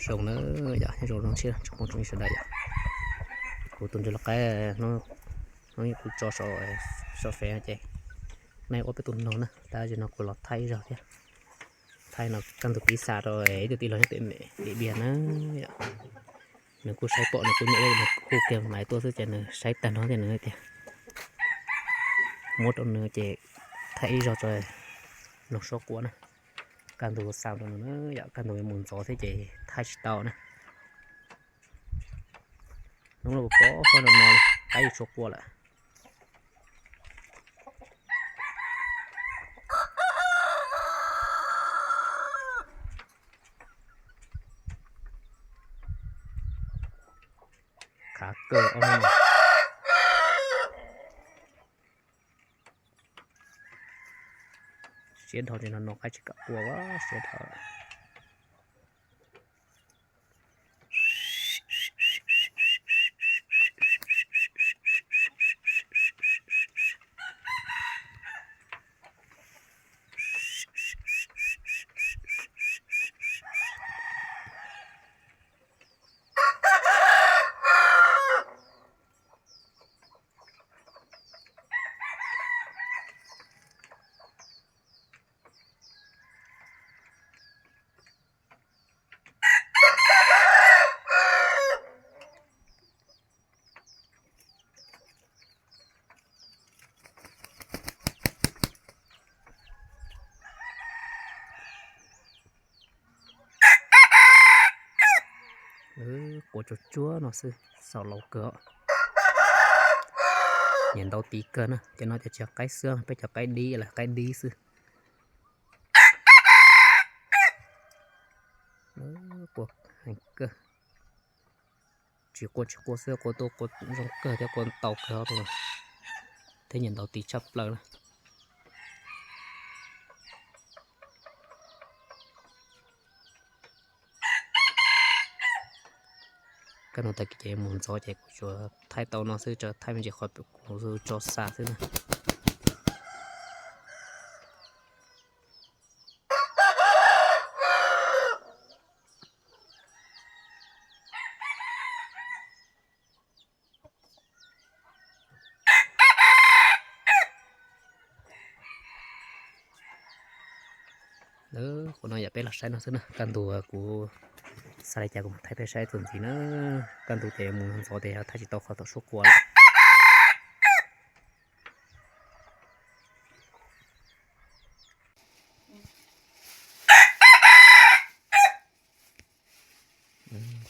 Zoo na yom, nyob zoo tsoom phooj tsoom ywg sawv daws yom. Kuv tus ntsuag loj qaib hnub kuv tso saum fem ces nej ua peb tus nog na, tab sis no kuv los thaij ib zaug thiab. Thaij no kaj ntug pib xa rau ib tug tij laug nyob tim Mem Diam Diam na yom. Nws kuj saib pom nws kuj nyiam, nws hu kiag maiv tuaj xwb ces nws saib tag no ces nws tias muab rau nws ces thaij ib zaug tso, nog suab quaj na. Kaj ntug xa rau nws na yom, kaj ntug yuav mus ntxov thiab ces thaij tsis tau na. Hnub no pom pom no no li, qaib yuav tshua quaj lawm. Khav kawg ob hnub no. Siab dhau ces no no qaib tsis kam quaj, siab dhau. Quaj tsuag tsuag no xwb, xaus laus kawg. Nyiam ntaus tiv kawg na, cov no cov tsis yog qaib xwb, peb cov qaib dib los qaib dib xwb. Quaj heev kawg. Tsis quaj tsis quaj xwb, quaj tuaj quaj zoo kawg thiab quaj ntau kawg thiab nyiam ntaus tiv tshaj plaws na. Kaj ntug tag kis ces mus ntxov ces kuv tsuas thaij tau no xwb, tso thaij me ntsis qhov kuv tso xa xwb na. Qhov no yog peb los saib no xwb na, kaj ntug kuv xa li cas kuv mam thaij peb saib txuas ntxiv na. Kaj ntug ces mus ntxov ces yog thaij tsis tau qhov thaum suab quaj lawm.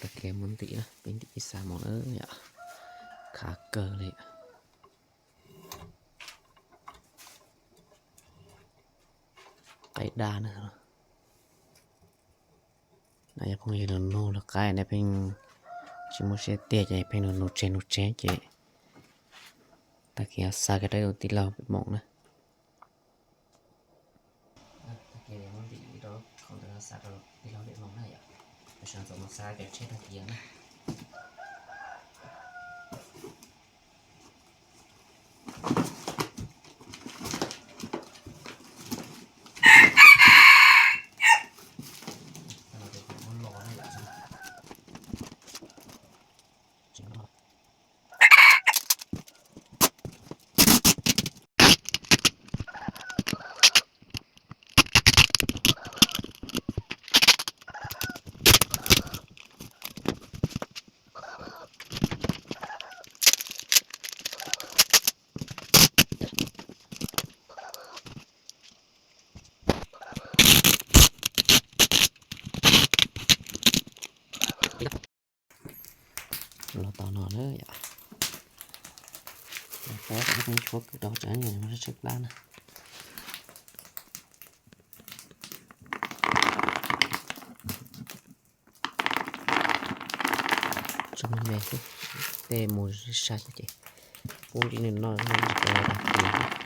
Tag kis mus ntim na, peb ntim ib xa mus na yom. Khav kawg li. Qaib dab na. Yog phooj ywg nug nug lawv qaib nej pheej tsis muaj siab tiag ces pheej nug nug tseg nug tseg ces tag kis xa kiag rau ib tug tij laug pem moos na. Tag kis muab ntim rau qhov ntawd xa rau tij laug pem moos na yom. Sawv ntxov mus xa cov tsheb tag kis na. Los tau no na yom. Peb kom pheej tshuab kwv rau tsev tshaib plab na. Tso me me xwb, tej mus sai xwb ces pub li nws noj noj tsis tau tag kis.